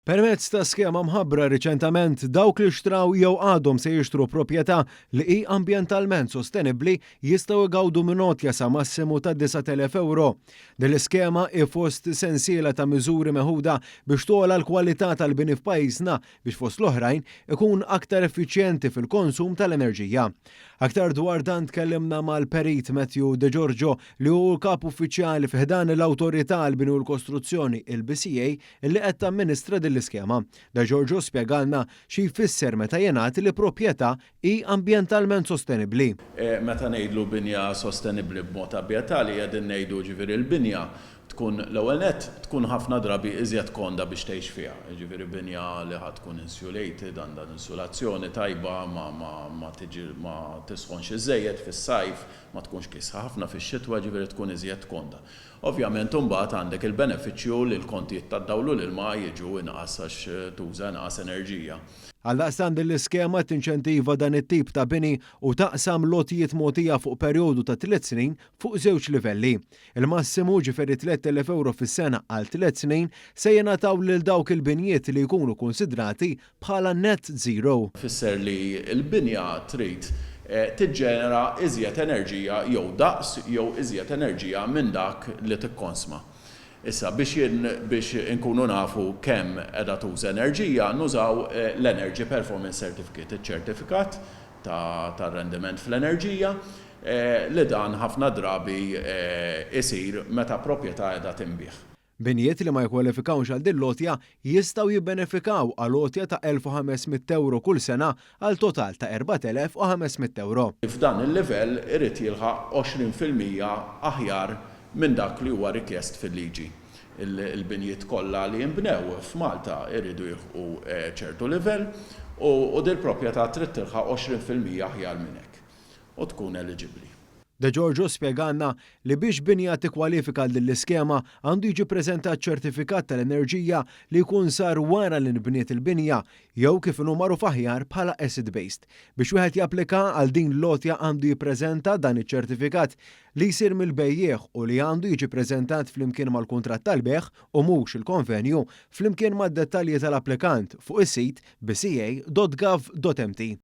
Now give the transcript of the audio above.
Permezz ta' skema mħabbra riċentament, dawk li xtraw jew għadhom se jixtru proprjetà li hi ambjentalment sostenibbli jistgħu jgawdu minn għotja sa massimu ta' 9,000 ewro. Din l-iskema hi fost sensiela ta' miżuri meħuda biex togħla l-kwalità tal-bini f'pajjiżna biex fost l-oħrajn ikun aktar effiċjenti fil-konsum tal-enerġija. Aktar dwar dan tkellimna mal-Perit Matthew De Giorgio li hu l-kap uffiċjali fi ħdan l-Awtorità għall-Bini u l-Kostruzzjoni, il-BCA, li qed tamministra din l-iskema. De Giorgio spjegalna xi jfisser meta jingħad li proprjetà hi ambjentalment sostenibbli. Meta ngħidlu binja sostenibbli b'mod ambjentali qegħdin ngħidu ġifieri l-binja tkun l-ewwel nett tkun ħafna drabi iżjed komda biex tgħix fiha, jiġifieri binja li ħa tkun insulated, għandha insulazzjoni tajba, ma ma ma tiġi ma tisħonx iżżejjed fis-sajf, ma tkunx kiesħa ħafna fix-xitwa, jiġifieri tkun iżjed komda. Ovvjament imbagħad għandek il-benefiċċju li l-kontijiet tad-dawl u l-ilma jiġu inqas għax tuża inqas enerġija. Għaldaqstant din l-iskema tinċentiva dan it-tip ta' bini u taqsam l-għotjiet mogħtija fuq perjodu ta' tliet snin fuq żewġ livelli. Il-massimu, ġifieri 3,000 ewro fis-sena għal tliet snin, se jingħataw lil dawk il-binjiet li jkunu kunsidrati bħala net zero. Tfisser li l-binja trid tiġġenera iżjed enerġija jew daqs jew iżjed enerġija minn dak li tikkonsma. Issa, biex jien biex inkunu nafu kemm qiegħda tuża enerġija, nużaw l-Energy Performance Certificate, iċ-ċertifikat tar-rendiment fl-enerġija, li dan ħafna drabi jsir meta proprjetà qiegħda tinbiegħ. Binjiet li ma jikkwalifikawx għal din l-għotja jistgħu jibbenefikaw għal għotja ta' 1,500 ewro kull sena għal total ta' 4,500 ewro. F'dan il-livell irid jilħaq 20% aħjar minn dak li huwa rikjest fil-liġi. Il-binjiet kollha li jinbnew f'Malta jridu jilħqu ċertu livell u dil-proprjetà trid tilħaq 20% aħjar minn hekk. u tkun eliġibbli. De Giorgio spjegalna li biex binja tikkwalifika għal din l-iskema għandu jiġi ppreżentat ċertifikat tal-enerġija li jkun sar wara li nbniet il-binja jew kif inhu magħruf aħjar bħala acid based. Biex wieħed japplika għal din l-għotja għandu jippreżenta dan iċ-ċertifikat li jsir mill-bejjiegħ u li għandu jiġi ppreżentat flimkien mal-kuntratt tal-bejgħ u mhux il-konvenju flimkien mad-dettalji tal-applikant fuq is-sit bca.gov.mt.